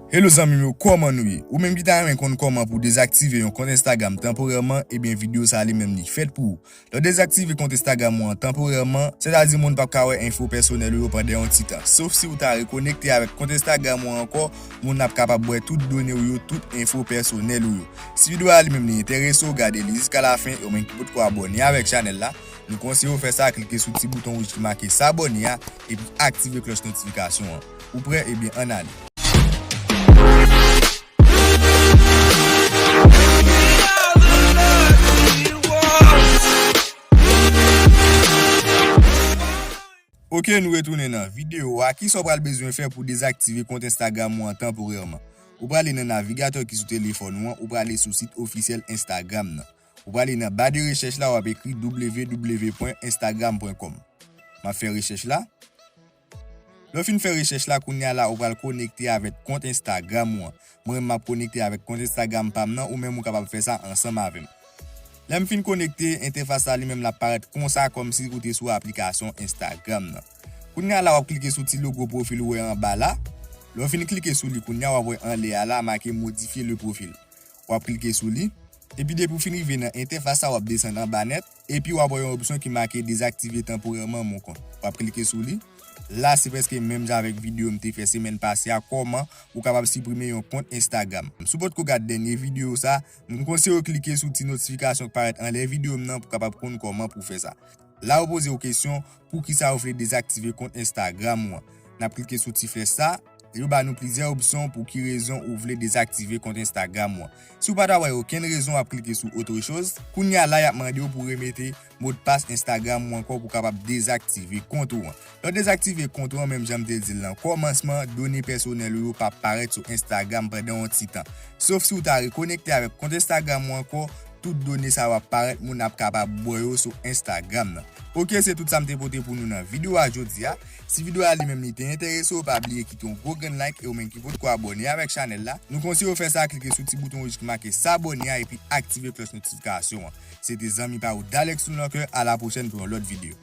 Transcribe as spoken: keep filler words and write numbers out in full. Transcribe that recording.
Hello zanmi m yo, kòman nou ye? Ou menm ki ta renmen konn kòman pou dezaktive yon kont Instagram tanporèman, ebyen videyo sa li menm li fèt pou ou. Lè w dezaktive kont Instagram ou an tanporèman, sètadi moun p ap ka wè enfo pèsonèl ou yo pandan yon ti tan. Sof si ou ta rekonekte avèk kont Instagram ou an ankò, moun ap kapab wè tout done ou yo, tout enfo pèsonèl ou yo. Si videyo a li menm li enterese w, gade li jiska lafen, e ou menm ki potko abòne avèk chanèl la, nou konseye w fè sa, klike sou ti bouton wouj ki make s'abonner a, epi aktive klòch notifikasyon an. Ou prè? Ebyen, ann ale. Ok, nou retounen nan videyo a. Kisa w pral bezwen fè pou dezaktive kont Instagram ou an tanporèman? Ou prale nan navigatè ki sou telefòn ou an, ou prale sou sit ofisyèl Instagram nan. Ou prale nan ba de rechèch la, w ap ekri w w w pwen instagram pwen kòm. M ap fè rechèch la. Lè w fin fè rechèch la, kounye a la, ou pral konekte avèk kont Instagram ou an. Mwen menm m ap konekte avèk kont Instagram pa m nan, ou menm ou kapab fè sa ansanm avè m. Lè m fin konekte, entèfas la li menm l ap parèt konsa kòmsi ou te sou aplikasyon Instagram nan. Kounye a la, w ap klike sou ti logo pwofil ou wè anba la. Lè w fin klike sou li, kounye a w ap wè anlè a la make modifye le profil. W ap klike sou li. Epi depi w fin rive nan entèfas sa, w ap desann anba nèt. Epi w ap wè yon opsyon ki make dezaktive tanporèman mon kont. W ap klike sou li. La, se prèske menm jan avèk videyo m te fè semèn pase a, kòman ou kapab siprime yon kont Instagram. Si w potko gad dènye videyo sa, m konseye w klike sou ti notifikasyon k parèt anlè videyo m nan pou w kapab konn kòman pou w fè sa. La, yo poze w kesyon, poukisa ou vle dezaktive kont Instagram ou an? N ap klike sou ti flèch sa, yo ba nou plizyè opsyon pou ki rezon ou vle dezaktive kont Instagram ou an. Si w pa ta wè okenn rezon, w ap klike sou autre chose. Kounye a la, y ap mande w pou w remete modpas Instagram ou ankò pou w kapab dezaktive kont ou an. Lè w dezaktive kont ou an, menm jan m te di l nan kòmansman, done pèsonèl ou yo p ap parèt sou Instagram pandan yon ti tan. Sof si w ta rekonekte avèk kont Instagram ou ankò, tout done sa yo ap parèt, moun ap kapab wè yo sou Instagram nan. Ok, se tout sa m te pote pou nou nan videyo a jodi a. Si videyo a li menm li te enterese w, pa bliye kite yon gwo grenn like, e ou menm ki potko abòne avèk chanèl la, nou konseye w fè sa, klike sou ti bouton wouj ki make s'abonner a epi aktive klòch notifikasyon an. Se te zanmi pa ou Dalex Sounanke, a la pwochèn pou yon lòt videyo.